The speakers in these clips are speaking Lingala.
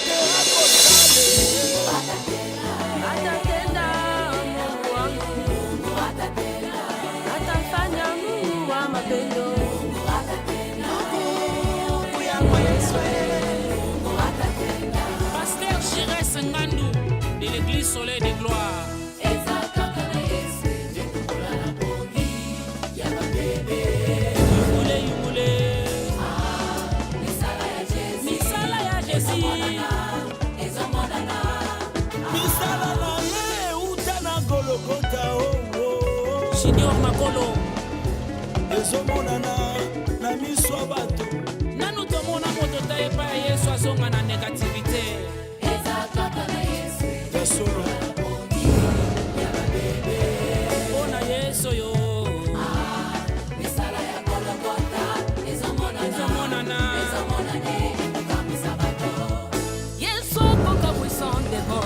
ete akosale. Atatenda Mungu wangu, atamfanya Mungu wa mapendo. Pasteur Chires Ngandu de l'église Soleil de Gloire. Yungule, yungule. Misala ya Jésus. Misala na ye euta na Gologota oh, oh. Junior Makolo. Ezomonana na miso ya bato. Nanu tomona moto ta epai ya Yesu azonga na négativité. Ya solo. Mpo na Yesu oyo ezomonana. Yesu akokamwisa ndeko,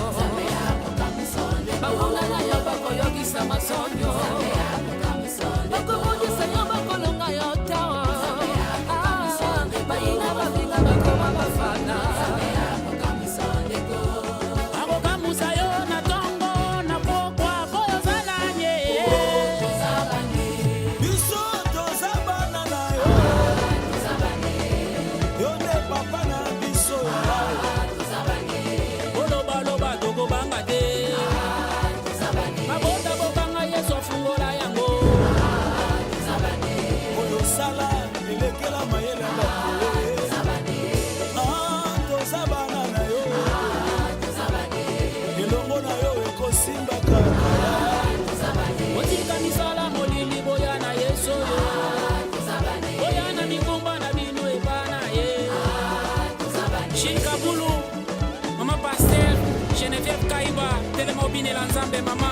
banguna na yo bakoyokisa masonyo, bakobongisa yo, bakolonga yo te. Ah, bayina babinga bakoma bafana. Akokamwisa yo na ntongo na pokwa po oza na ye. Biso toza bana na yo, yo nde papa na biso. Olobaloba tokobanga te, mabota bokanga, Yesu afungola yango. Oyo osala elekela mayele ya bato. Ah, toza bana na yo, elongo na yo ekosimba kaka. Otika misala molili, boya na Yesu oyo, boya na mikumba na bino epa na ye. Shinkabulu, mama pasteur Geneviève Kaiba, telema obinela Nzambe. Mama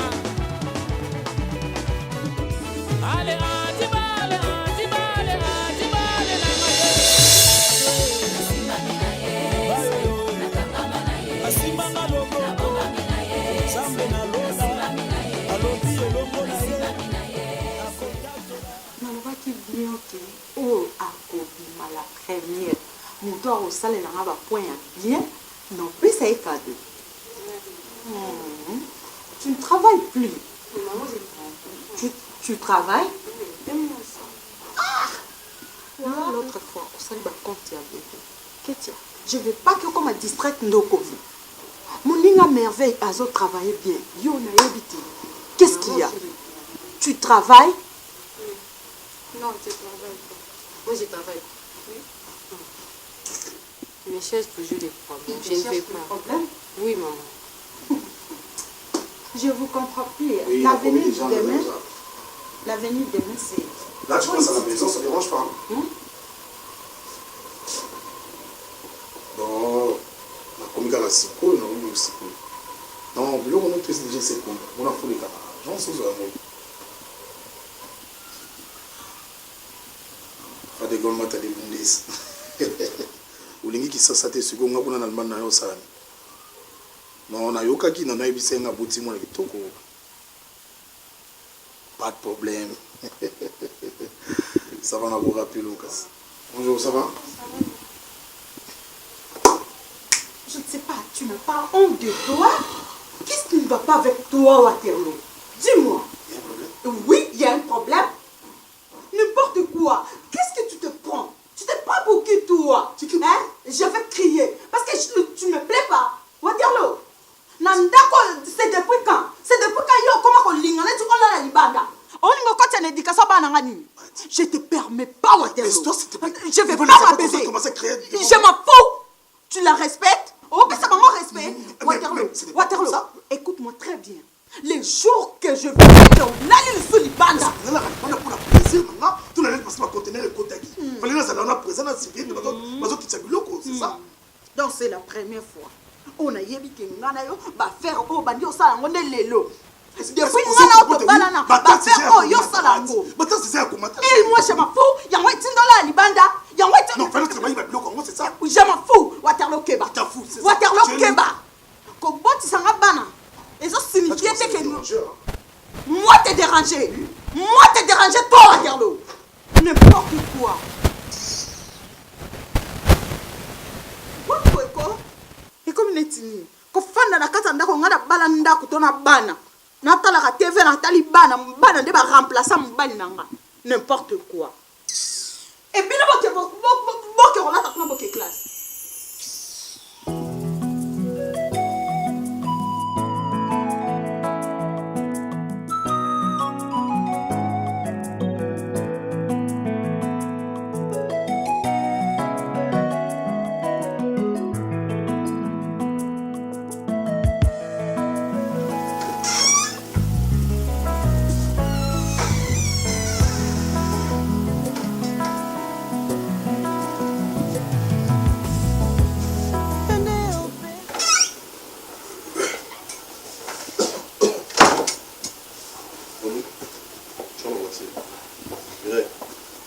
ale atibale atibale atibale na Bayo asimbanga loboko, Nzambe na lola alobi elongo na ye akotatola. Nalobaki bien ke oyo akobima la première, moto akosalelanga bapoint ya bien, napesa ye cadeau. Tu ne travailles plus? Maman, je travaille. Tu travailles? Et moi aussi. Voilà, l'autre fois osali bacompte ya bebe Ketia. Je veux pas que okoma distraite. Ndokovi moninga Merveille azotravaille bien, yo nayebi te. Qu'est-ce qu'il y a? Tu travailles? Non, je travaille pas. Moi, je travaille. Oui. Je me cherche toujours des problèmes. Je ne veux pas. Problème? Oui, maman. Je vous comprends plus. Oui, L'avenir on de déjà demain, comme ça. L'avenir de demain, c'est Là, tu passes à la maison, ça ne dérange pas, hein? Bon, nakomi kaka sikoyo, nakomi sikoyo. Non, biloko no tosi déjà sekomi mpona foleka na agence ozwa yango. Fadegol Matadi Bundes, olingi kisasa te. Sikoyo nga kuna na Allemagne na yo osalami. Non, nayokaki na nayebisa ye nga aboti mwana kitoko. Pas de problème, ça va. Nakorappeler kasi. Bonjour, ça va? Je ne sais pas, tu n'as pas honte de toi? Qu'est-ce qui ne va pas avec toi, Waterloo? Dis-moi. Il y a un problème? Oui, il y a un problème. N'importe quoi. Qu'est-ce que tu te prends? Tu te prends pour qui, toi? Hein? Je vais crier. Parce que tu ne me plais pas. Waterloo. Na ndako, c'est depuis quand? C'est depuis quand yo koma kolinga neti olala libanda? Olinga okoti na éducation bana nga nini? Je te permets pas, Waterloo. Laisse-toi, s'il te plaît. Je vais Vous pas ne savez pas m'apaiser. commencer à créer. Je m'en fous. Tu la respectes? Opesa bango respect. Waterloo, Mais ce n'est pas Waterloo, comme ça. écoute-moi très bien. Les jours que je vais te olali lisusu libanda. Nalaka libanda mpona plaisir na nga to nalali parce que baconteneur ekotaki, fallait nazala wana présent na surveille bazokitisa biloko, c'est ça. Donc c'est la première fois oyo nayebi ke nga na yo baaffaire oyo bandi osala yango nde lelo. Depuis nga na oyo tobalana, baaffaire oyo yosala yango. Batasi eza ya komata. Et moi, je m'en fous. Yango etindola ya libanda yango. Non, fallait travailler babiloko yango, c'est ça. Je m'en fous. Waterloo, keba. T'en fous, c'est ça. Waterloo, Tu es keba. Kobotisanga bana ezosignifie te ke Dérangeur, hein. Moi te déranger? Moi te déranger, toi, Waterloo? N'importe quoi. Wakweko ekomi. Natikala ndako to na bana. Natalaka TV natali bana, bana nde ba remplaça mobali na nga. N'importe quoi. Et bino boke boke kolata kuna boke classe.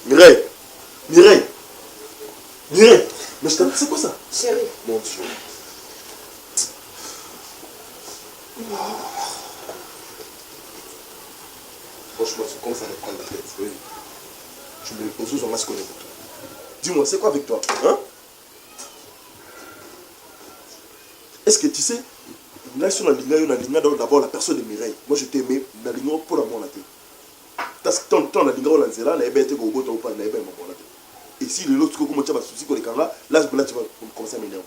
Mireille Mireille Mireille Mais je t'appelle, c'est quoi ça Chérie. Mon Dieu. Franchement, tu commences à me prendre la tête. Oui. Tu me poses en masque Dis-moi, c'est quoi avec toi Hein Est-ce que tu sais, là sur la ligne, d'abord la personne de Mireille. Moi je t'ai aimé, la ligne pour la mort tant tant nalinga oyo na nzela nayebi ete kobota ou pas nayebi ya makambo wana te et si lelo sikoyo okoma otya basusi koleka nga là là tu vas commencer à m'énerver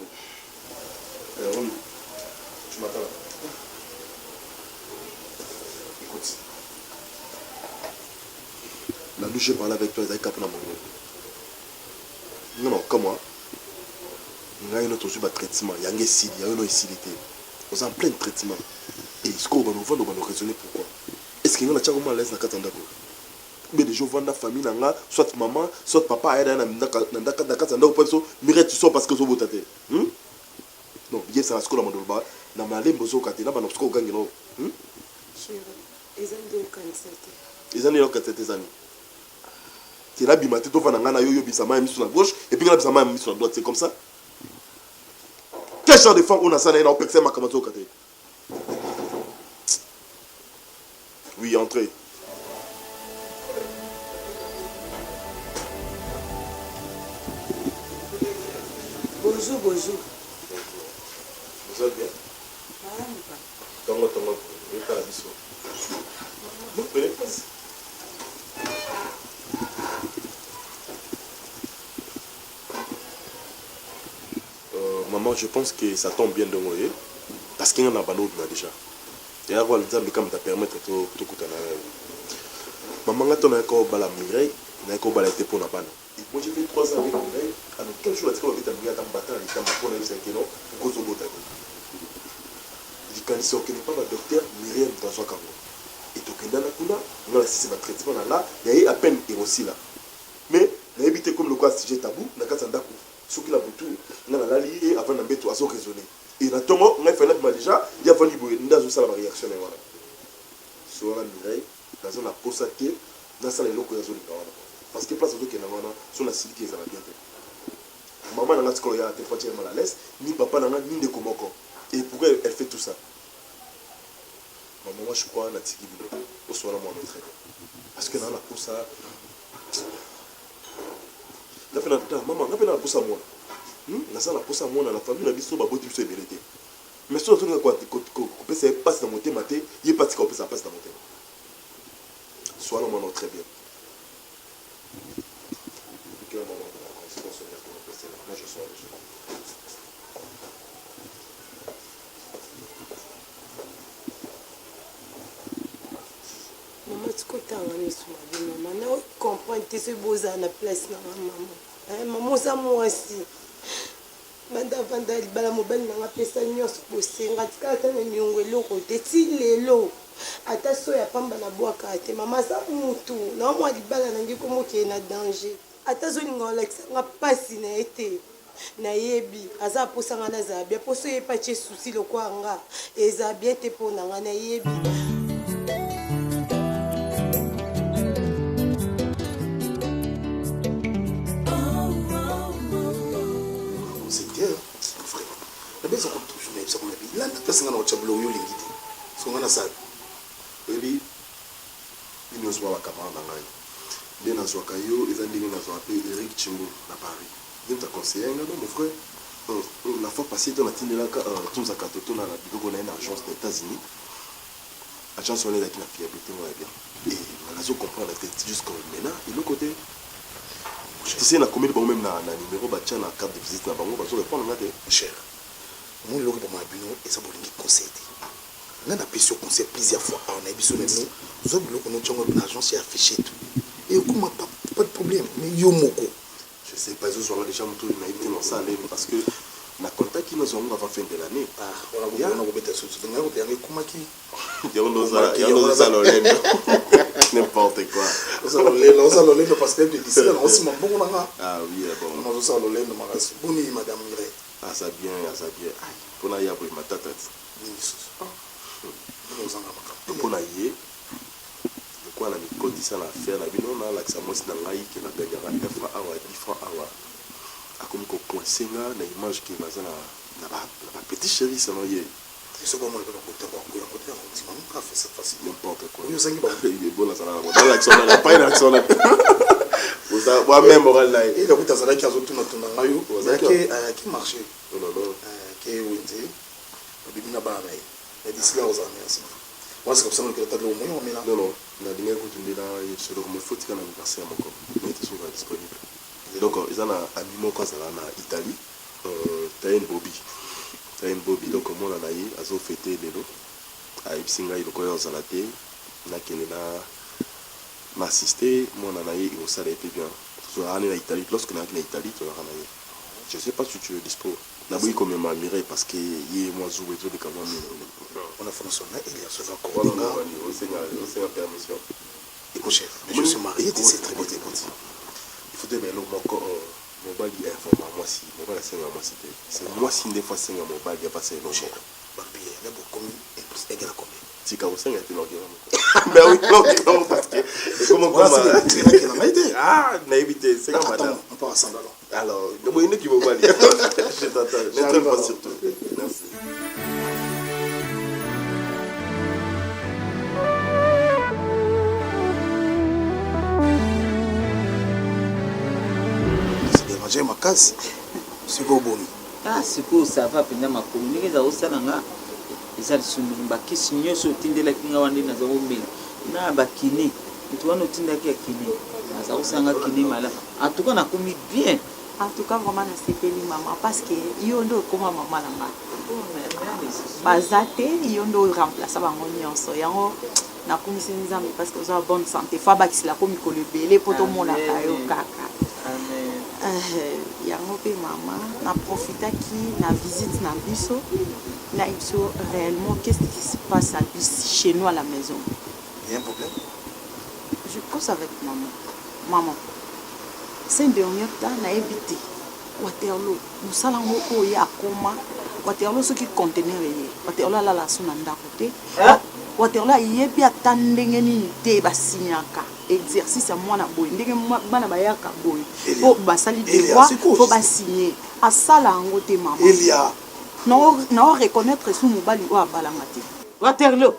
euh, oui. tu m'attends là écoute la douche j'ai parlé avec toi ezalaki kaka mpona mongongo nga na okamwa ngai no tozwi batraitement yango esili yango no esili te oza en plein traitement et sikoyo obanda ovanda obanda oraisonner pourquoi Est ce que nga na tiaka yo mal à l'aise na kati ya ndako? Ou bien dejà ovanda famille na nga soit maman soit papa aya na na na kati ya ndako po biso Mireille tu sors parce que ozo bota te hum? Non yebisa nga sikoyo na banda oloba na malembe ozoyoka te na banda sikoyo kogangela yo hum? Chérie eza nde okanisa te. Eza nde okanisa te eza nini? Te nabima te tovanda nga na yo yo obimisa mayi ya miso na gauche et puis nga nabimisa mayi ya miso na droite c'est comme ça? Quel genre de femme oyo naza na ye na opekisa ye makambo azoyoka te? Oui, entrez. Bonjour, bonjour. Vous allez bien? Tongo tongo, oyokala biso. Vous prenez place. Euh, maman, je pense que ça tombe bien ndenge oye parce que nga na banda obima déjà. Ya roi Nzambe kama ta permettre to tokutana na yo. Maman nga to na ko bala Mireille, na ko bala te pona bana. Et moi j'ai fait 3 ans avec Mireille, alors quel jour atika babeta Mireille ata mbata na litama pona yebisa ke non, pourquoi ozobota te. Likanisi okende pa ba docteur Mireille moto azwaka yango. Et tokendana kuna, nga na sisi ba traitement na nga, ya ye à peine ekosila. Mais nayebi te comme lokola sujet tabou na kati ya ndako Soki na butu nga na lali ye avandi na mbetu azo raisonner et na tongo nga il fallait na bima dejà ye avandi boye nde azo sala ba reaction na ye wana. So wana Mireille naza na posa te na sala eloko ye azo linga wana parce que place azo kende nga wana soki na siliki ezala bien te. Maman na nga atikala koya te po atia ye mal à l'aise ni papa na nga ni ndeko moko et pourquoi elle fait tout ça? Maman moi je crois na tiki bino oswana mwana très bien parce que naza na posa Nga pe na ta mama nga pe na posa mwana hmm? Naza na posa mwana na famille na biso baboti biso ebele te mais soki nazolinga kopesa ye pasi na motema te ye pe atika kopesa pasi na motema swana mwana très bien Moi, je sors déjà. Maman tika otanga misu mabe maman na comprendre te soki bozala na place na nga maman eh, maman oza mwasi banda vanda libala mobali na nga apesa nyonso bosenga tikala ata na niongo eloko te ti lelo ata so ya pamba na bwaka te mama aza mutu na mwa libala na ngi komokee na danger ata azolinga kolakisa nga mpasi na ye te nayebi aza aposa nga nazala bien poso ye pe atie souci lokola nga ezala bien te mpo na nga nayebi. Landa place nga na otya biloko yo olingi te soki nga nasala oyebi bino nyonso ba bacamarade na ngai nde nazwaka yo eza ndenge nazwaka mpe Eric Chimbo na Paris ye moto aconseille nga non mon frère. La fois passée to natindelaka Tunza Katoto na biloko na ye na agence na Etats-Unis. Agence wana ezalaki na fiabilité moko ya bien. Et nazo comprendre te jusqu'à maintenant eloko te. Tu sais nakomeli bango meme na, na numéro batia na carte de visite na bango bazo répondre nga te. Cher, omoni eloko ebomaka bino eza bolingi conseil te. Nga napesi yo conseil plusieurs fois awa nayebisi yo mais zwa biloko no tia yango na agence ya affiche tout ekoma pas, pas de problème mais yo moko. Je sais pas ezo zwa nga dejà mutu nayebi te nasala ndenge parce que na comptaki nazwa yango avant fin de l'annee. Ah wana ko wana kobeta susu te nga kutu yanga ekomaki. Yango nde ozala yango nde ozala lolendo n'importe quoi. Ozala lolendo ozala lolendo parce que d'ici là na osima mbongo na nga. Ah oui ah bon. Nazo sala lolendo makasi. Boni madame Mireille? Aza bien aza bien. Ai pona ya boye matata ti. Nini lisusu? Nini ozanga makambo? Pona ye Lokola na mikotisa na affaire na bino, nalakisa mwasi na ngai que na gagnaka un franc awa, dix francs awa, akomi ko coincer nga na image que naza na na ba na ba petits cheris selon ye. Soki omoni pe bakota ko akoya yango te akondima ngo kaka face face. N'importe quoi. Oyo ozangi bango. Bon nazala na nalakisa wana epai nalakisa wana. Oza wa même moral na ye. Ela kuta azalaki azotuna tuna ngai yo. Ozalaki Ake ake marché. Non non non. Ake wenze. Babimi na bana na ye. Mais d'ici là ozala merci. Wana c'est comme ça que tata lomo yo mela. Non non, nalingaki kutu nde nayebisa eloko moko, il faut tika na anniversaire moko, nayebi te soki ozala disponible. Donc eza na ami moko azala na Italie, Tayen Bobi, Tayen Bobi, donc mwana na ye azo feter lelo, ayebisi ngai lokola ye azala te, nakende na na assister mwana na ye, ekosala ye pe bien. Tozalaka ne na Italie, lorsque nayaki na Italie tozalaka na ye. Je sais pas si tu es dispo. Naboyi komema Mireille parce que ye mwa zuwa ezoleka mwa mingi. Wana faut nasolola na Elia soki accorde nga. Osenga osenga permission. Écoute chef, mais je suis marié, tu sais très bien. Écoute, il faut toyeba eloko moko, mobali informa mwasi, mobali asenga mwasi te. C'est mwasi nde faut asenga mobali apesa eloko moko. Balobi ye nde bokomi un plus un égale à combien? Tika kosenga te naokenda moko. Ben oui, naokenda moko parce que ekoma koma. Nakenda ngai te. Ah, nayebi te, senga madame. On part ensemble alors. Alors, boye nde kimobali. Je t'attends. Ne traîne pas surtout. Merci. Déranger makasi. Sikoyo boni? Ah, sikoyo ça va mpenza makolo ndenge eza kosala nga eza lisusu ndenge bakisi nyonso otindelaki nga wana nde naza komela na bakini moto wana otindaki ya kini naza kosala nga kini malamu en tout cas nakomi bien. En tout cas vraiment nasepeli maman parce que yo nde okoma maman na nga baza te yo nde oremplaça bango nyonso yango nakumisi nzambe parce que oza na bonne santé fo abakisela ko mikolo ebele mpo tomonaka yo kaka yango mpe mama na profitaki na visite na biso na biso réellement qu'est-ce qui se passe à chez nous à la maison. Il y a un problème? Je cause avec maman. Maman, ces derniers temps nayebi te Waterloo mosala yango oyo ye akoma Waterloo soki conteneur eye Waterloo alala so na ndako te Waterloo ayebi ata ndenge nini te basignaka exercice ya mwana boye ndenge bana bayaka boye po basali devoir po basigne asala yango te mama Elia nao reconnaître su mobali oyo abalanga te Waterloo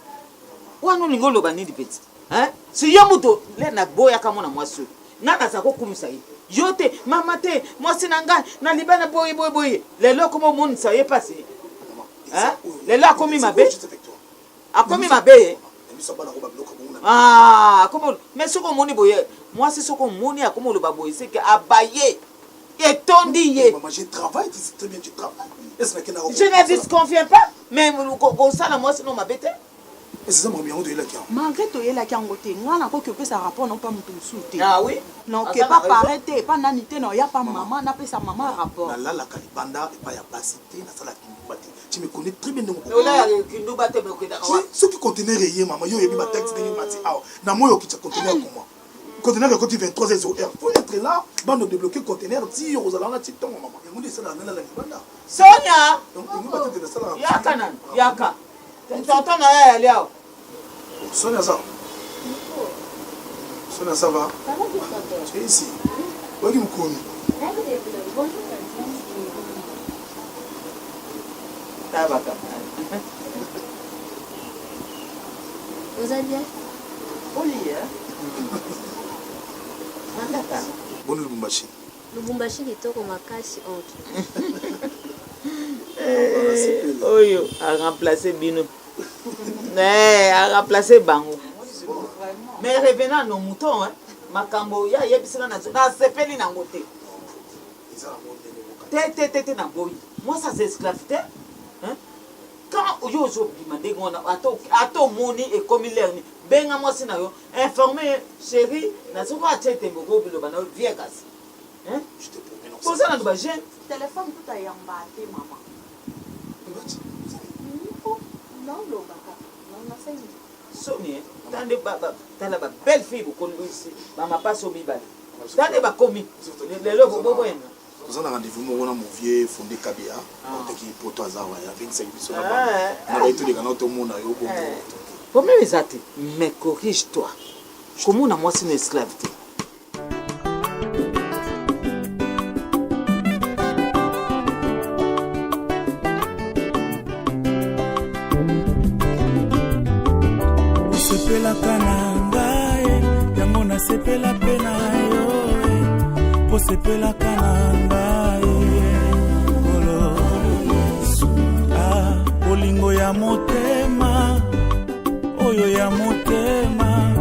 wana olingi oloba nini peti hein? Si yo moto le naboyaka mwana mwasi oyo nga naza kokumisa ye yo te mama te mwasi na ngai na libala boye boye boye lelo akoma omonisa ye mpasi hein? Lelo akomi mabe akomi mabe ye ah, akomi mais soki omoni boye mwasi soki omoni akomi oloba boye seke abaye etondi ye. Maman, je travaille, tu sais très bien, je travaille. Est-ce que je ne disconviens pas mais kosala mwasi no mabe te. Eza makambo yango toyelaki yango. Malgré toyelaki yango te, ngai nakoki kopesa rapport na mpa moto mosusu te. Ah oui? Naoke pa pare te, epa nani te, naoya pa mama, napesa mama rapport. Nalalaka libanda epai ya basi te, nasalaka kindumba te. Tu me connais très bien ndenge olalaka kindumba te, mais okendaka wapi? Soki conteneur eye mama, yo oyebi ba taxes ndenge emati awa. Na moi okitisa conteneur comment? Conteneur ekoti 23 heures 0 heure. Faut être là, bando débloquer conteneur ti yo kozala wana ti tongo mama. Yango nde esalaka nalala libanda. Sonia! Donc kindumba te te nasalaka. Yaka nanu, yaka. Tonton na ye ayali awa. Sonia ça. Sonia ça va? Tu es ici. Oyoki mokoni. Tabaka. Oza bien? Olia. Mandaka. Boni Lubumbashi? Lubumbashi kitoko makasi oncle. Eh, oyo a remplacer bino. Eh, a remplacer bango. Mais revenons à nos moutons, hein. Makambo ya yebisi nga na nasepeli nango te. Te te te te na boyi. Moi ça c'est esclave te. Hein? Quand yo ozobima ndenge wana ata ata omoni ekomi l'heure ni benga mwasi na yo informe ye chérie nazoki atie tembe okobiloba na yo vie kasi. Hein? Boza nanu ba jeune. Telephone kutu ayamba te mama. Naoloba kaka. Nasengi. Soni hein. Tala nde ba ba tala ba belle fille bokoli ba mapasi oyo mibale. Tala nde bakomi lelo boboyenga. Toza na rendez-vous moko na mon vieux Fonde Kabia, autaki poto aza awa, abengisaki biso na bana. Na baye toleka na tomona yo bongo. Problème eza te, mais corrige toi. Komona mwasi na esclave te. Osepelaka na ngai, yango nasepela mpe na yo, posepelaka na ngai Nkolo. Ah, bolingo ya motema oyo ya motema,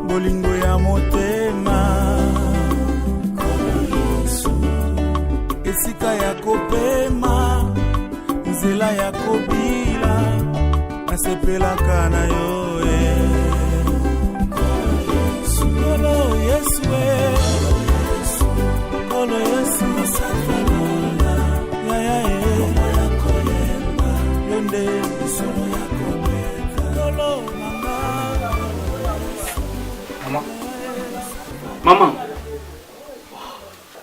bolingo ya motema, esika ya kopema, nzela ya kobila, nasepelaka na yo eh. Nkolo Yesu eh. Nkolo Yesu yaya eh. Yo nde Nkolo na nga. Mama. Mama.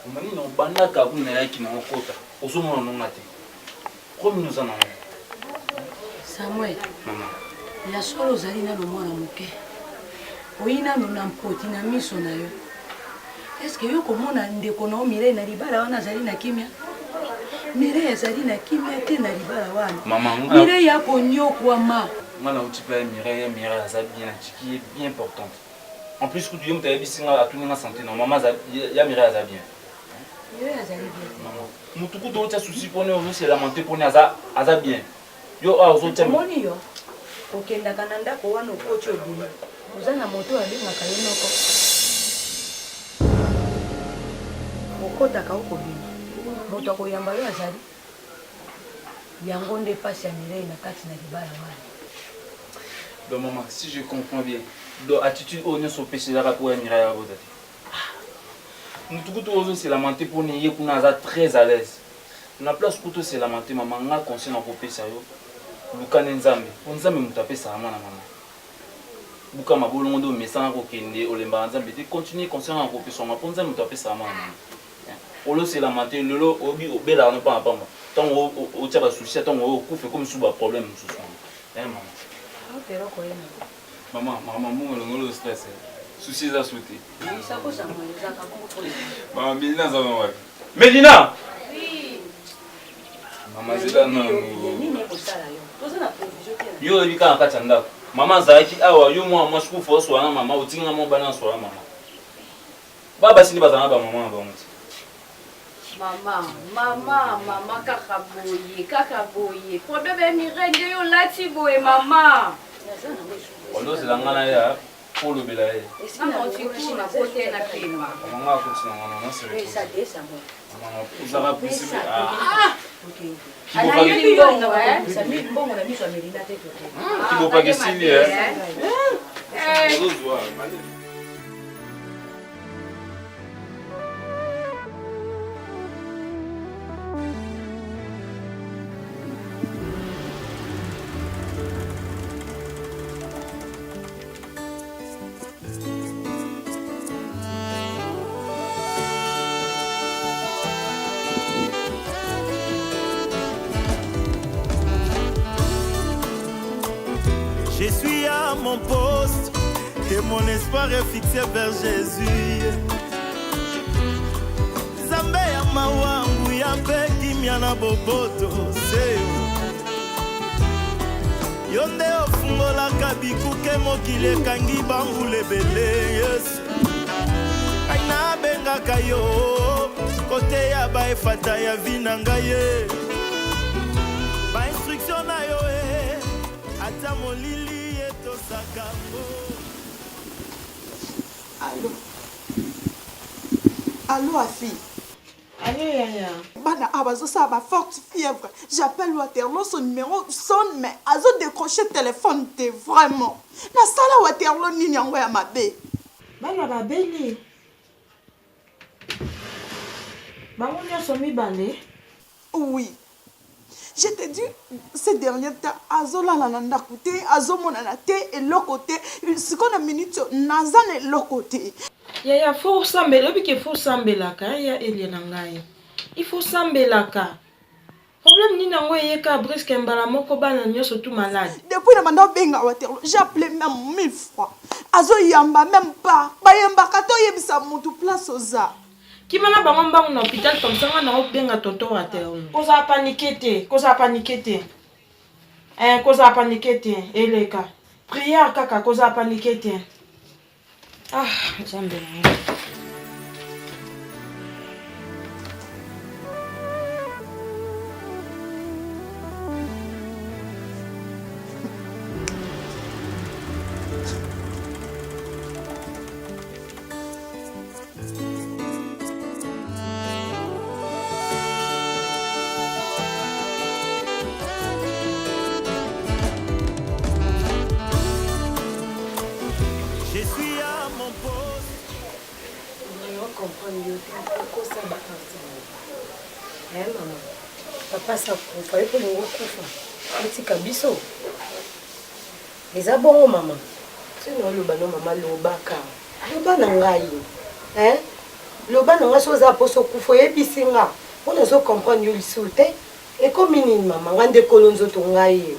Mama nini obandaka kuna yaki na okota. Ozomona nonga te. Komi oza na ngo. Samuel. Mama. Ya solo ozali nano mwana moke. Oyi nano na mpoti na miso na yo. Est-ce que yo komona ndeko na yo Mireille na libala wana azali na kimia? Mireille azali na kimia te na libala wana. Mama, nga- Mireille akonyokwama. Nga nauti mpe ya Mireille, ya Mireille aza bien, atiki ye bien importante. En plus kutu ye moto ayebisi nga atuni nga santé na mama aza ya Mireille aza bien. Mireille azali bien te. Mama, mutu kutu otia souci pone ozo se lamenter pone aza aza bien. Yo awa ozotia Omoni yo okendaka na ndako wana okoti obimi oza na moto oyo abengaka yo noko okotaka okobima moto akoyamba yo azali yango nde pasi ya Mireille na kati na libala wana. Donc maman, si je comprends bien, donc attitude oyo nyonso opeselaka mpo ya Mireille abota te. Mutu kutu ozo se lamenter mpo na ye kuna aza très à l'aise. Na place kutu ose lamenter mama, nga conseil nakopesa yo, luka nde Nzambe, mpo Nzambe moto apesaka mwana mama. Buka mabolongo nde omesana kokende, olembaka Nzambe te, continue conseil nga nakopesa mama, mpo Nzambe moto apesaka mwana mama. Olo se lamenter lelo oyebi obelaka no pamba pamba, ntango otia ba soucis, ntango oyo okufa ekomi lisusu ba problème mosusu mama. Eh mama. Wapi eloko ye na Mama, makambo ya mbongo elongoli stress. Souci eza su te. Mama Melina aza na wapi? Melina! Mama zela nanu. Yo oyebi kaka na kati ya ndako. Mama azalaki awa, yo mwana mwasi kufa oswala na mama, otiki nga mobali naswala mama. Ba basi nde bazala na ba mama na bango te. Mama, mama, mama kaka boye, kaka boye. Problème ya Mireille nde yo olati boye mama. Ozozela nga na ya po olobela ye. Mama otiki na kote na pema. Mama nga akoti na nga na se repose. Mama ozaka possible. Ah. Nayebi yo olingaka kobimisa mbongo na miso ya Melina te toke. Kibopaka esili eh. Ozozwa. Je suis à mon poste et mon espoir est fixé vers Jésus. Nzambe ya mawa nguya mpe kimia na boboto seyo. Yo nde ofungolaka bikuke mokili ekangi bambula ebele Yesu. Ngai nabengaka yo koteya baefata ya vi na ngai ye. ya molili etosaka ngo. Allo Allo Afi. Allo yaya. Bana awa bazosala ba forte fièvre. J'appelle Waterloo son numéro sonne mais azo décrocher téléphone te vraiment. Nasala Waterloo nini yango ya mabe? Bana babeli? Bango nionso mibale? Oui. Je te dis, ces derniers temps, azolala na ndaku te, azomonana te, eloko te. Sikoyo na minute oyo, naza na eloko te. Yaya faut osambela oyebi ke faut osambelaka hein ya Elia na ngai il faut osambelaka problème nini yango eye ka brusque mbala moko bana nioso tout malade. Depuis na banda obenga Waterloo, j'ai appelé même 1000 fois. Azoyamba même pas. Bayambaka te oyebisa mutu place oza. Kima na bango mbangu na hopital comme ça nga nao benga tonton Waterloo. Kozala panique te, kozala panique te. Eh, kozala panique te, eleka. Prière kaka, kozala panique te. Ah, Nzambe na ngai. Je suis à mon poste. comprendre yo te okosa ba eh mama papa sakufa yo mpo olingi okufa otika biso Eza bongo mama. Soki na oloba no mama lobaka. Loba na ngai. Hein? Loba na ngai soki oza poso okufa oyebisi nga. Po nazo comprendre yo lisusu te. Ekomi nini mama? Nga nde kolo nzoto ngai ye.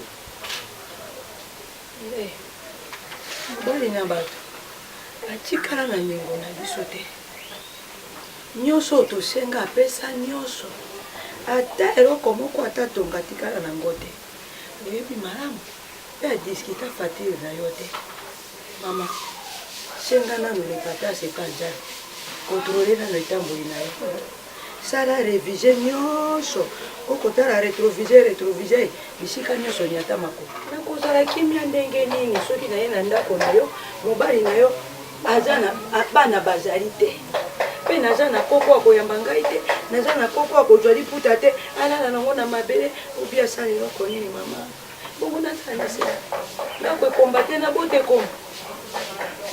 Eh, mobali na bato atikala na niongo na biso te. Nionso oyo tosenga apesa nionso. Ata eloko moko ata tonga atikala na ngo te. Oyebi malamu. Pe a discuta facture na yo te mama senga nanu le patas epa nzambe controle nanu etamboli na yo sala revise nyonso okotala retroviseur retroviseur bisika nyonso nyata makolo nakozala kimia ndenge nini soki naye na ndako na yo mobali na yo aza na bana bazali te mpe naza na koko akoyamba ngai te naza na koko akozwa liputa te alala nango na mabele obi asala eloko nini mama Bongo nasala nini? Ndako ekomba te na bota ekomba.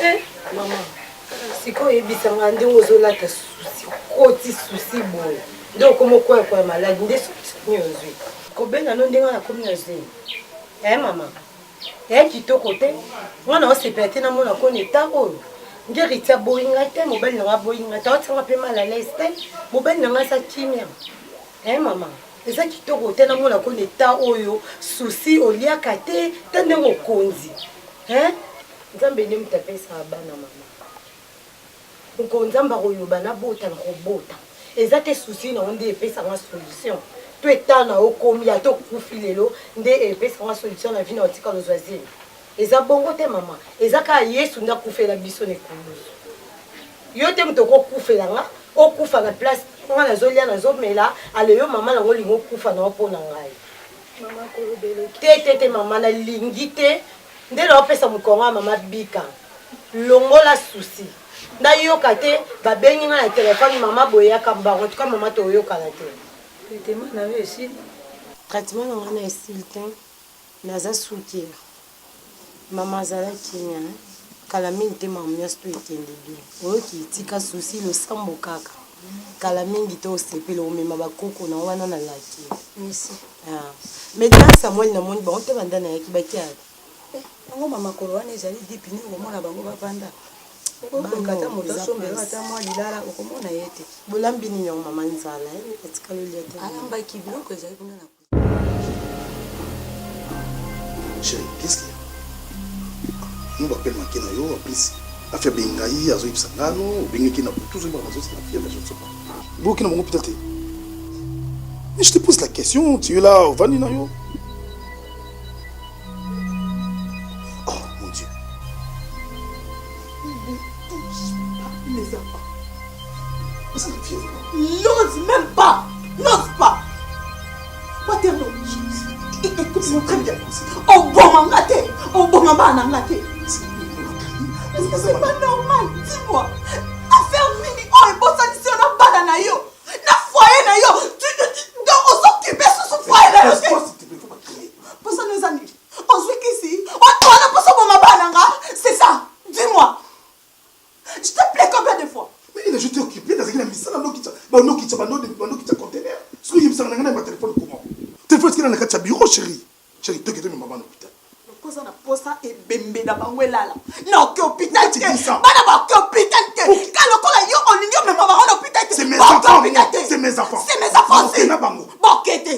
Eh mama, sikoyo oyebisa nga ndenge ozolata susi koti susi boye nde okoma okwaya kwaya maladi nde soni ozwi kobenga no ndenge nakomi na zemi eh mama eh kitoko te nga na osepela te namona koni eta oyo nde riti aboyi ngai te mobali na ngai aboyi ngai te aotianga mpe mal à l'aise te mobali na ngai aza kimia eh mama Eza kitoko te namona ko na etat oyo souci oliaka te ta ndenge okonzi hein nzambe nde moto apesaka bana mama mokolo nzambe akoloba nabota nakobota eza te souci na yo nde epesa nga solution to etat na yo okomi ata okufi lelo nde epesa nga solution na vie na otikala ozwa zemi eza bongo te mama eza kaka yesu nde akufela biso na ekulusu Yo te moto okokufela nga, okufa na place nga nazolia nazomela, ale yo mama nango olingi okufa na yo mpo na ngai. Mama kolobeleki. Te te te mama nalingi te nde naopesa mokongo ya mama bika longola souci nayoka te babengi nga na telefone mama boyaka mbango tuka mama toyokana te. Traitement na yo esili? Traitement na nga na esili te naza sous cure. Mama azala kimia hein. Kala mingi te makambo nionso to ekende bien oyoki tika souci losambo kaka kala mingi te osepela omema ba koko na wana na laki merci ah. Mais na Samuel na moni bango te banda na yaki baki ya eh, bango ma makolo wana ezali dipine okomona bango bavanda okokoka ata moto asombela ata mwa lilala okomona ye te bolambi nini yango mama nzala eh, atikali olia te alambaki biloko ezali kuna na Chérie, qu'est-ce qu'il y a Nous appelle manqué na yo en plus afia bengai azoyebisa nga no obengaki na butu ozoyebaka nazosala fièvre je ne sais pas boki na bango pita te mais je te pose la question tu es là ovandi na yo oh mon dieu ne touche pas mes enfants osala fièvre n'ose même pas n'ose pas Waterloo, écoute-moi très bien. Oboma nga te. Oboma bana na nga te. Est-ce que c'est pas normal? Dis-moi. Affaire nini oyo ebosanisi yo na bana na yo? Na foyer na yo? Donc ozokipe susu foyer na yo te. Posa no eza nini? Ozwi kisi? Wana posa oboma bana na nga? C'est ça. Dis-moi. Je te plais combien de fois? Mais je t'ai occupé nazalaki na misala nokitisa banokitisa banokitisa conteneur soki oyebisaka na ngai na ba telefone comment telefone etikala na kati ya bureau chérie chérie toke tomema bana hôpital oza na posa ebembe na bango elala na oke hôpital te bana baoke hôpital te ka lokola yo olingi omema bango na hôpital te baoke hôpital te c'est mes enfants c'est mes enfants aussi na bango boke te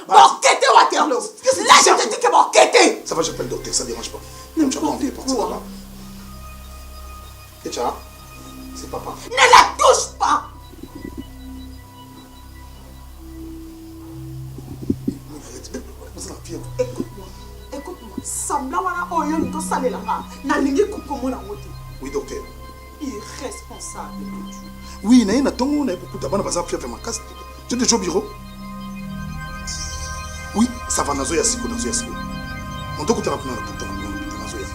boke te Waterloo là je te dis que boke te ça va j'appelle docteur ça dérange pas n'importe quoi Kecha c'est papa ne la touche pas Écoute-moi, écoute-moi. Semblant wana oyo olingi osalela nga, nalingi kokomona yango te. Oui, docteur. Irresponsable que tu. Oui, naye na tongo naye kokuta bana baza fièvre makasi. Tu es déjà au bureau? Oui, ça va nazo ya siko nazo ya siko. Moto kutana kuna na kutana kuna na kutana nazo ya.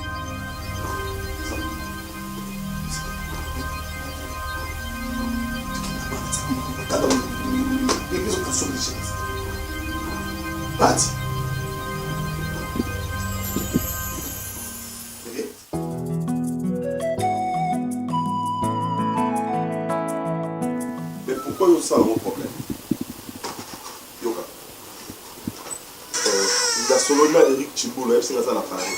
Bati. Mais pourquoi yo osala yango problème? Yoka. Euh, nasololi na Eric Chimbulu ayebisi nga aza na Paris.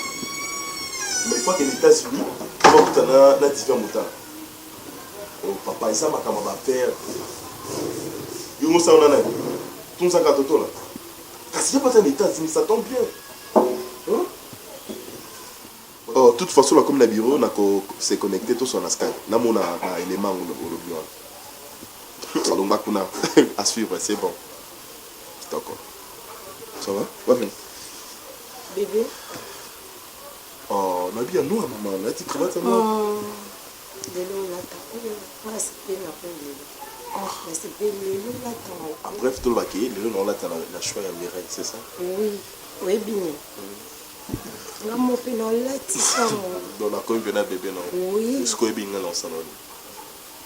Mais il faut akende États-Unis po bakuta na na Divin Mutala. Oh papa eza makambo ya ba affaire. Yo mosala na nani? Tunzaka totola. Kasi ye pe aza na États-Unis, ça tombe bien. Hein? Oh, toute façon nakomi na bureau nako se connecter tosala na Skype. Namona ba éléments yango olobi wana. Alongwa kuna à suivre, c'est bon. Kitoko. Ça va? Wapi? Bébé. Oh, nabi ya noir maman, nalati cravate ya noir. Oh, lelo olata oyo nga nasepeli na mpo lelo nasepeli lelo olata yango. Ah, bref toloba ke lelo naolata na choix ya Mireille, c'est ça? Oui, oyebi nini nga mo mpe naolatisa yango. Donc nakomi mpena bébé na Oui. Sikoyo oyebi nga naosala nini?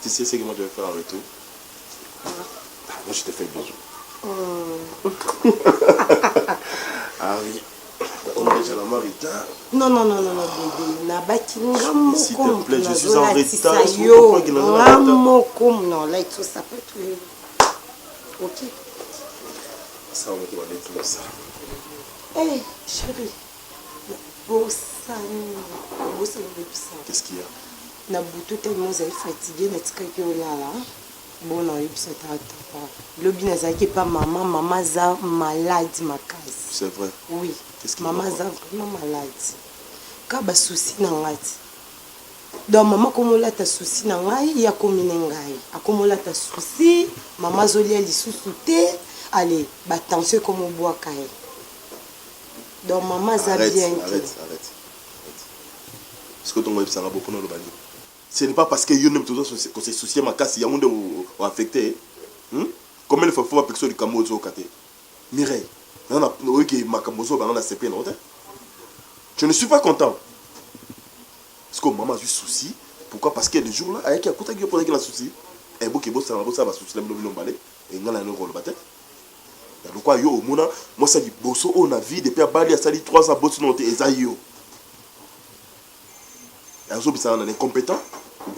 Tu sais ce que moi je vais faire en retour? Ah, moi je te fais bisou. Ah oui. Nakomi déjà na mwa retard. Non, non, non, non, non, bébé. Nabaki nga S'il moko te plaît, moto je suis en nazolatisa retard. Est-ce que vous yo. comprenez que naza na Nga retard? moko naolatisa sapatu yo. Ok. Ça, on va mettre tout ça. Eh, chérie. Nabosani. Nabosani koyebisa. Qu'est-ce qu'il y a? Na butu tellement ozali fatigué natikaki olala. Bon naoyebisa tata. Lobi nazalaki epa mama, mama aza malade makasi. C'est vrai. Oui. Qu'est-ce qui Mama va pas? aza vraiment malade. Ka ba souci na ngai ti. Donc mama akomolata souci na ngai, ye akomi ne ngai. Akomolata souci, mama azolia lisusu te. Allez, ba tension ekomobwaka ye. Donc mama aza Arrête, bien te. arrête, arrête. Arrête. Est-ce que tongo yebisanga bo pona oloba nini? Ce n'est pas parce que yo nde moto ozo ko se soucier makasi yango nde o affecter hum? Combien de fois faut bapekisa yo likambo oyo ozoyoka te? Mireille, naza na oyoki makambo ozoloba nga na sepeli nango te. Je ne suis pas content. Parce que maman azwi souci. Pourquoi? Parce que le jour là ayaki akutaki yo mpo ozalaki na souci. Eh boke bosala bosala ba souci na bino bino mbale. Et nga na koloba te. Ya lokwa yo omona mwasi ya liboso oyo na vie depuis abali asali 3 ans aboti nano te eza yo. Azobisana na incompétent,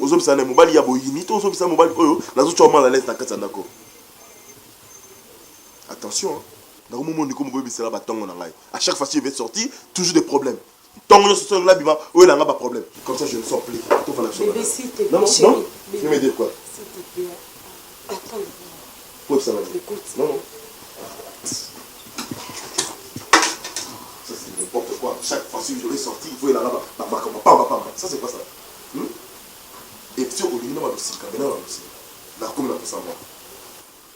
ozobisana na mobali ya boyini to ozobisana mobali oyo nazotia mal à l'aise na kati ya ndako. Attention, hein. Nakomomona ndeko moko oyebisela batongo na ngai. À chaque fois si je vais sortir, toujours des problèmes. Ntongo nyonso soki nabima oyela nga ba problème. Comme ça je ne sors plus. Tofanda biso. Bébé, s'il te plaît, Non, non, chérie. non. Tu me dire quoi? S'il te plaît. Attends. Oyebisanga. Écoute. Non, non. Ça c'est n'importe quoi. Chaque fois si je vais sortir, il faut aller là-bas. Ba, ba, ba, ba, ba, ba. Ça c'est quoi ça? Hmm? Et puis olingi na balosika, bena balosika. Nakomi na posa mwa.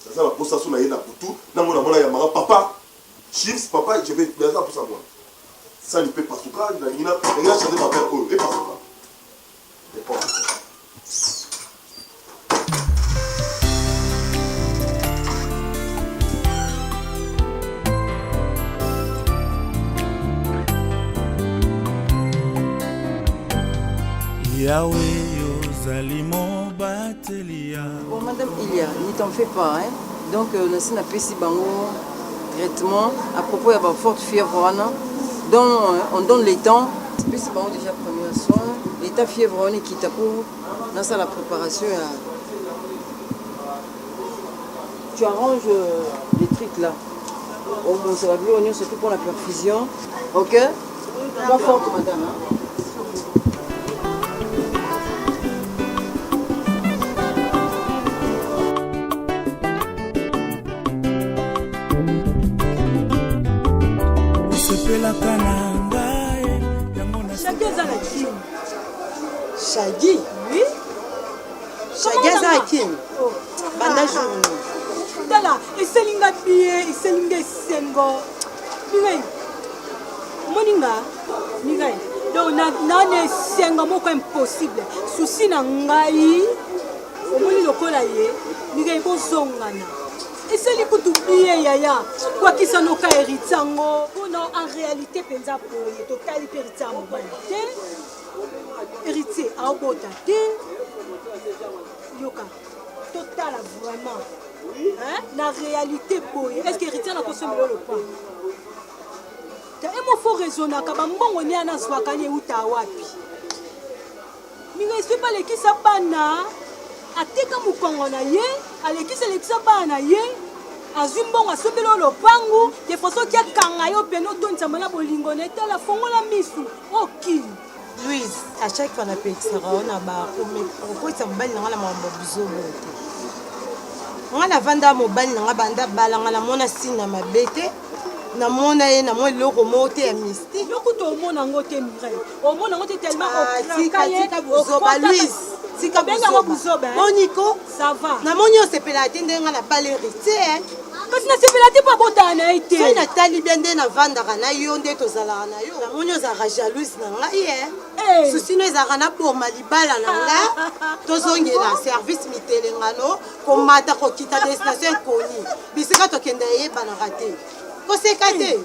Naza na posa so na ye na butu, namona mwana ya mama papa. Chips papa, je vais naza na posa mwa. Sani pe pasuka, nalingi na nalingi na changer ma oyo, e pasuka. N'importe quoi. Yawe ozali mobateli ya Bon, madame Ilia, ne t'en fais pas, hein. Donc, euh, nasi napesi bango traitement à propos ya ba forte fièvre wana. Donc, euh, on donne le temps. Napesi bango déjà premier soin. L'état fièvre wana ekita po nasala préparation ya tu arranges euh, les trucs là. Obongisa biloko nyonso tout pour la perfusion. Ok? Sois forte, madame. Hein? Osepelaka na ngai yango na Shaggy aza na kin. Shaggy? Oui. Shaggy aza na kin. Oh. Banda jour nini? Tala, esali nga bien, esali nga esengo. Mireille, omoni nga Mireille. Donc na na na esengo moko impossible. Souci na ngai omoni lokola ye Mireille bozongana. Esali kutu bien yaya. Kwakisa noka héritier yango. Mpona en réalité mpenza boye totali mpe héritier ya mobali te. Héritier aobota te. Yoka totala vraiment hein? Na réalité boye est-ce que héritier nakosomela yo lopango te? Emo fo raisonnaka bambongo ni ana azwaka ni euta wapi? Minga eswi mpe alekisa bana, ateka mokongo na ye, alekisa elekisa bana na ye, azwi mbongo asombeli yo lopangu de façon soki akanga yo pene otondisama na bolingo na ye. Tala, fongola misu okili. Louise, à chaque fois napekisaka yo na ba kokotisa mobali na nga na makambo ya buzoba oyo te. Nga navanda mobali na nga banda bala nga namona signe ya mabe te, namona ye na mwa eloko moko te ya mystique. Yo kutu omona yango te Mireille, omona yango te tellement Ah, okraka tika ye, tika buzoba okotaka- Louise, tika Obengi yango buzoba, hein? Boniko, Ça va. namoni osepelaka te ndenge nga nabala héritier hein. Kasi nasepela te mpo abotana na ye te. Soki natali bien nde navandaka na yo, nde tozalaka na yo, namoni ozalaka jalouse na ngai eh. Eh. Susi no ezalaka naboma libala na nga, tozongela service mitelengano, komata kokita destination inconnue, bisika tokende eyebanaka te, koseka te.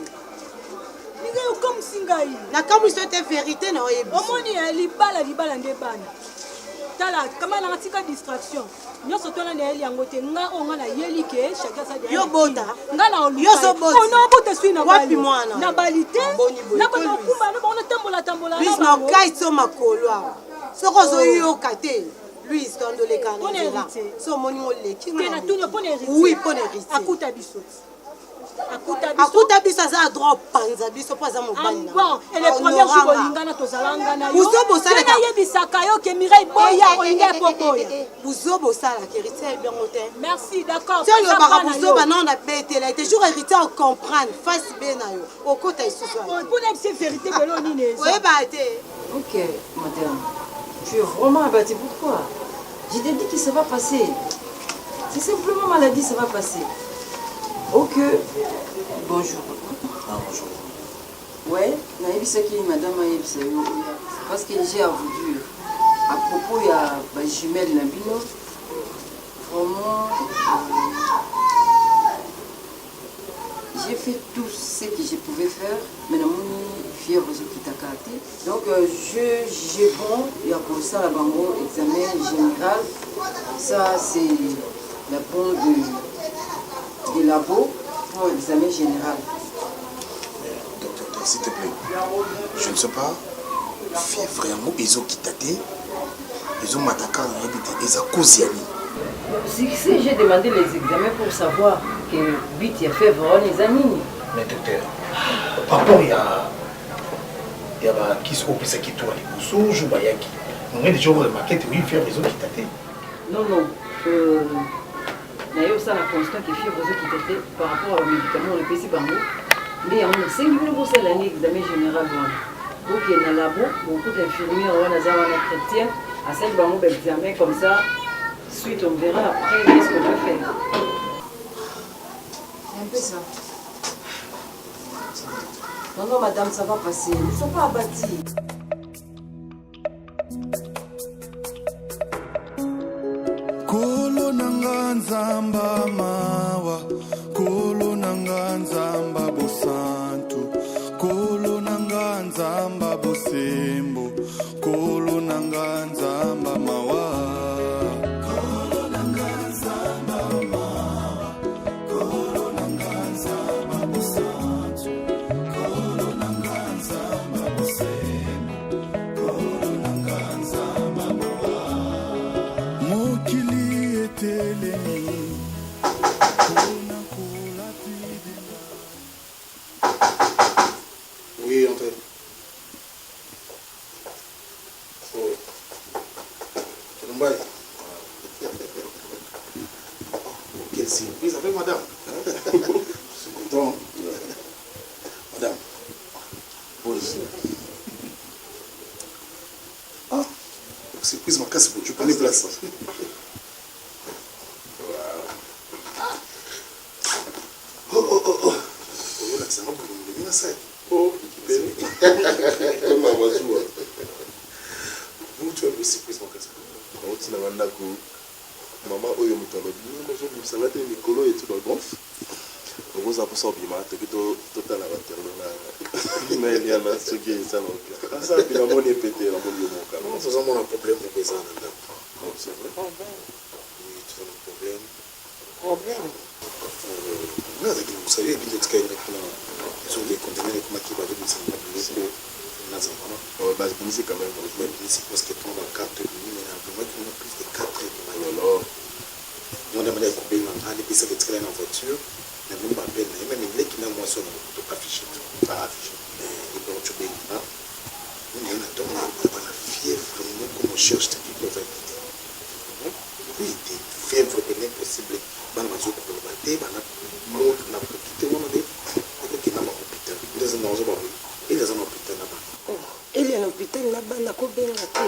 Ndenge okamwisi ngai. Nakamwisi yo te, verite na oyebi. Omoni eh, libala libala nde bana. Tala kama nanga, tika distraction nyonso twana nayeli yango te. Nga oyo nga nayeli ke Shaki aza Yo bota. Nga na Yo ozobota. oluka obota sui na Wapi bali. mwana? Na bali te. Boni boye, Nakota ko okumba na bango natambola tambola Louise na na bango. okai so makolo awa soki ozoyoka te Louise tondoleka na Mpona nzela héritier. so omoni oleki Te natuni mpona héritier. Oui, mpona héritier. Akuta biso ti. Akuta biso. Akuta biso aza na droit opanza biso mpo aza mobali na Bon, et le premier jour bolingana tozalanga na yo. Buzo bosalaka. Te nayebisaka yo ke Mireille boya olinga po boya. Buzo bosalaka héritier ayebi yango te. Merci, d'accord. Ti olobaka buzoba nao na betela ete jour héritier ocomprendre face be na yo okota lisusu awa. Mpona yebisa vérité belo nini eza. Oyeba te. Ok, madame. Tu es vraiment abattue. Pourquoi? Je t'ai dit que ça va passer. C'est simplement maladie, ça va passer. Ok. Bonjour. Ah, bonjour. Ouais, nayebisaki madame ayebisa yo oya. Parce que j'ai à vous dire, à propos ya ba jumelles na bino, vraiment, j'ai fait tout ce que je pouvais faire, mais namoni fièvre ezokitaka te. Donc euh, je j'ai bon ya kosala bango examen général. Ça c'est la bon de labo pour examen général. Docteur, s'il te plaît, je ne sais pas, fièvre yango ezokita te, ezomata kaka, nayebi te eza cause ya nini. Si, si j'ai demandé les examens pour savoir que but ya fièvre wana eza nini. Mais docteur, par rapport ya bakisi oyo opesaki to ya liboso jour bayaki ngai déjà oremarke te, oui, fièvre ezokita te. Non, non. Euh, naye osala constat que fièvre ezokita te par rapport à bamédicament oyo epesi bango, nde yango nasengi bino bosalela yango examen général wana. Bokende na labo, bokuta infirmière wana aza wana chrétienne, asali bango baexamen comme ça, suite on verra après qu'est-ce qu'on peut faire. C'est un peu ça. Non, non, madame, ça va passer. Ne sois pas abattie. Kolo nanga nzamba mawa, kolo nanga nzamba bosantu, kolo nanga nzamba bosantu. bosembo Nkolo na nga Nzamba mawa Nkolo na nga Nzamba mawa Nkolo na nga Nzamba bosantu Nkolo na nga Nzamba bosembo Nkolo na nga Nzamba mawa Mokili etelemi mpona kolapide Oui, entrez. Oh. Mbaye. Oh, quelle surprise avec madame. Je suis content. Madame. Bonjour. Ah, surprise, ma casse, je prends les places. Oh, oh, oh, oh. Oyolakisa nga bolingo ndenge nasali. Oh, mama zuwa. Mutu ya surprise makasi. Nauti na nga ndako, mama oyo moto alobi ozobimisa nga te mikolo etu ba bon, okozala mposa obima, toki totala baterlo na Eliana soki eza na opia asa mpe namoni epete, namoni yo moka. Tozomona problème moko eza na ndako. Oh, c'est vrai? Oui, toza na problème. Problème? Nga azalaki na mosala, ebindi etikali nga kuna, ezongi conteneur ekomaki, bazobimisa nga biloko naza wana. Babimisi quand même? Babimisi presque trois bacarte ebimi, mais nabimaki wana plus de 4 heures du matin. Alors yango nde abandaki kobenga nga, nepesaka etikali na voiture, namoni baappel na ye, même leki na mwasi oyo na moto affiche to affiche ebongo tobenga nga naye na ntongo, na bana fièvre moko, mon cher, je te dis la vérité, oui, te fièvre pene impossible, bana bazokoloba te, bana moto nakoki te wana nde ekokenda na hôpital, nde eza naozo baboye eli aza na hôpital na bana. Eli na hôpital na bana, kobenga te.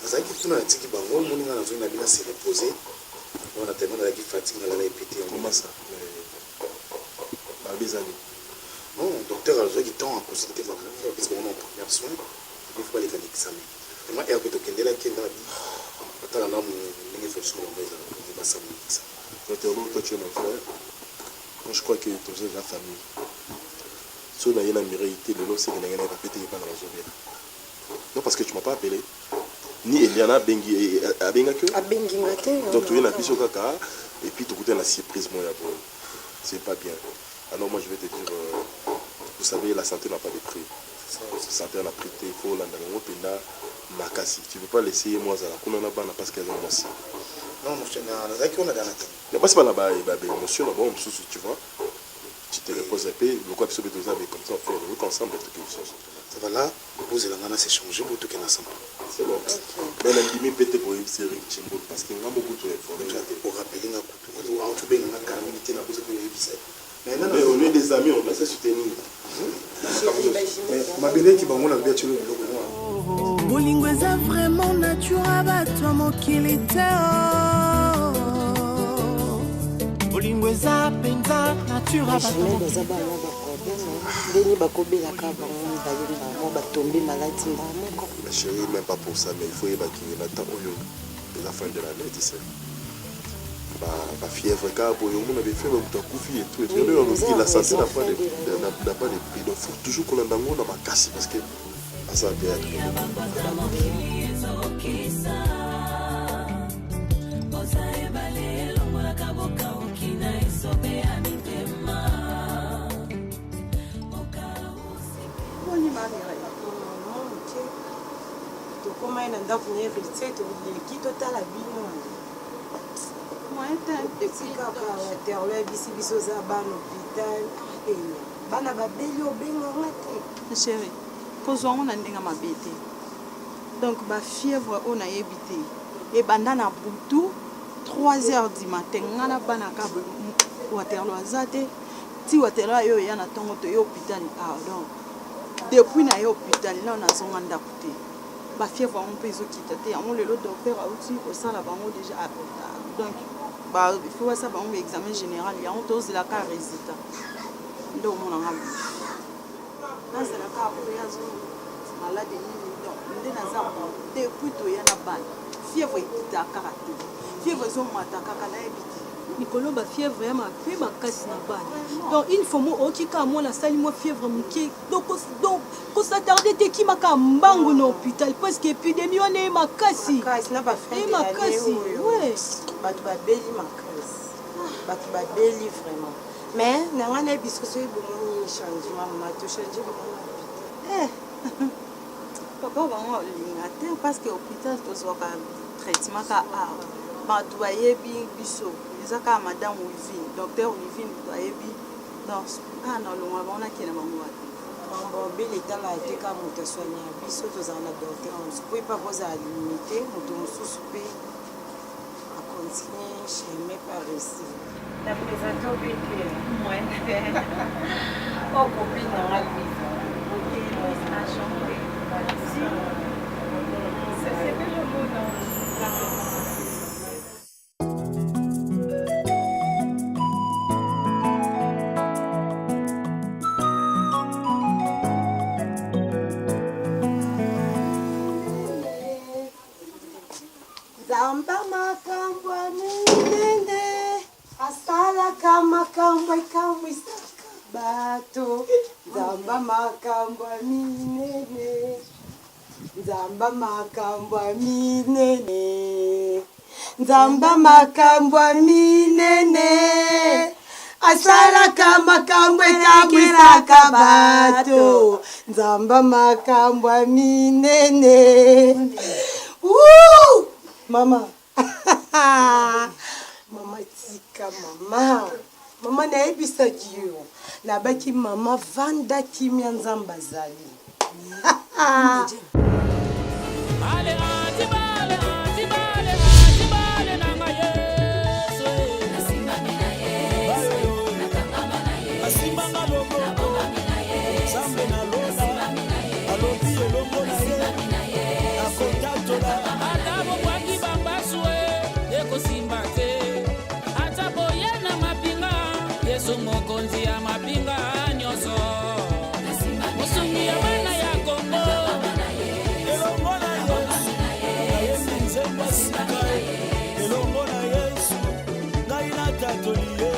Nazalaki kuna, natiki bango, omoni nga nazongi na bino se reposer wana, tellement nazalaki fatigue, nalala epete yango. Comment ça? Babi ezali? Non, docteur azwaki temps aconsulte bango, apesi bango na première soin, et puis faut baleka na examen. Vraiment heure mpe tokendelaki nda batala ndamu ndenge fonction bango ezalaka, basala examen. Waterloo, toi tu es mon frère. Moi je crois que toza la famille. So na ye na Mireille te lelo, seke ndenge na ye bapete ye bana bazobela. Non, parce que tu m'as pas appelé. Ni Eliana abengi, abengaki yo? Abengi nga te. Donc toye na biso kaka et puis tokuta na surprise moko ya boye. C'est pas bien. Alors moi je vais te dire, vous savez, la santé n'a pas de prix. Santé na prix te, il faut olanda yango mpenza makasi. Tu peux pas laisser ye mo azala kuna na bana parce que aza mwasi. Non, nazalaki wana dana te. Na basi bana baémotion na bango mosusu, tu vois. Tu te reposes un peu, lokola biso mpe toza comme ça, on fait le ensemble, toke biso. Ça va là, bozela nga na s'échanger, botokende ensemble. C'est bon, mais nandimi mpe te koyebisa Eric Chimbol parce que nga moko to informé nga te. Orappeler nga kutu, tobenga nga kala mingi te, nakoza mpe koyebisa. Mais on est des amis, on doit se soutenir. Mabeleki bango na lobi atielo biloko mwa. Bolingo eza vraiment nature, bato ya mokili te oh. Bolingo eza mpenza nature. Jamais baza bana baproblème ndeni bakobelaka bango mibale, mbamo batombe maladi mbala moko. Ma chérie, même pas pour ça, mais il faut yebaki na temps oyo eza fin de l'année, tu sais, bafièvre kaka boye, omona bafièvre, moto akufi et tout et tout. Olobi la santé n'a pas de prix, donc faut toujours kolanda yango na makasi parce que aza bien. Oza ebale elongolaka bokauki na esobe ya mitema. Boni mamire? Moke tokóma ye na ndako na Héritier, toleki totala bino. Moyen te. Depuis kaka Waterlo ayebisi biso oza bana hôpital, bana babeli, obenganga te. Chéri, kozwa yango na ndenge mabe te. Donc bafièvre oyo nayebi te, ebanda na butu 3 heures du matin, nga na bana ka Waterlo aza te, ti Waterlo ayo oya na ntongo, toye hôpital awa. Donc depuis na ye hôpital nao nazonga ndako te. Bafièvre yango mpe ezokita te. Yango lelo docteur auti kosala bango déjà, donc il faut basala bango baexamen général, yango tozelaka résultat. Nde omonanga boye, nazalaka oyo azo malade nini. Donc nde naza bon, depuis toya na bana, fièvre ekita kaka te, fièvre ezomata kaka, nayebi te. Mikolo ba fièvre ya mabe makasi na bana. Donc une fois mo oyoki kaka mwana asali mwa fièvre moke donc donc ko s'attarder te kima kaka mbangu na hôpital parce que épidémie wana ye makasi. Makasi na ba fin Ye de l'année makasi. oyo. Ouais. Bato babeli makasi. Bato babeli vraiment. Mais na ngai nayebi biso soki bomoni changement mama to changer bango na hôpital. Eh, papa bango alinga te parce que hôpital tozwaka traitement ka awa bato bayebi biso eza kaka madame wivine docteur wivine moto ayebi donc awa na olongola bango nakende bango wapi. Makambo ya obele etalaka te kaka moto aswaniaka biso tozala na docteur mosusu po ye pe akozala limite moto mosusu pe a continue chemin pe a reussir. Na presente yo pe te oyo copine na nga Louise. Ok Louise enchante. Merci. Nasepeli omona. Nzamba makambo ya minene asalaka makambo ekamwisaka bato Nzamba makambo ya minene Nzamba makambo ya minene Nzamba makambo ya minene asalaka makambo ekamwisaka bato Nzamba makambo ya minene Woo! Mama mama tika mama mama nayebisaki yo nabaki mama vanda kimia nzambe azali Asimbanga loboko Nzambe na lola alobi elongo na ye akotatola Ata bobwaki bambasu e, ekosimba te. Ata boye na mapinga, Yesu mokonzi ya mapinga nyonso. Mosungi ya bana ya Kongo. Elongo na Yesu nayembi nzembo ya sika elongo na Yesu ngai natatoli ye.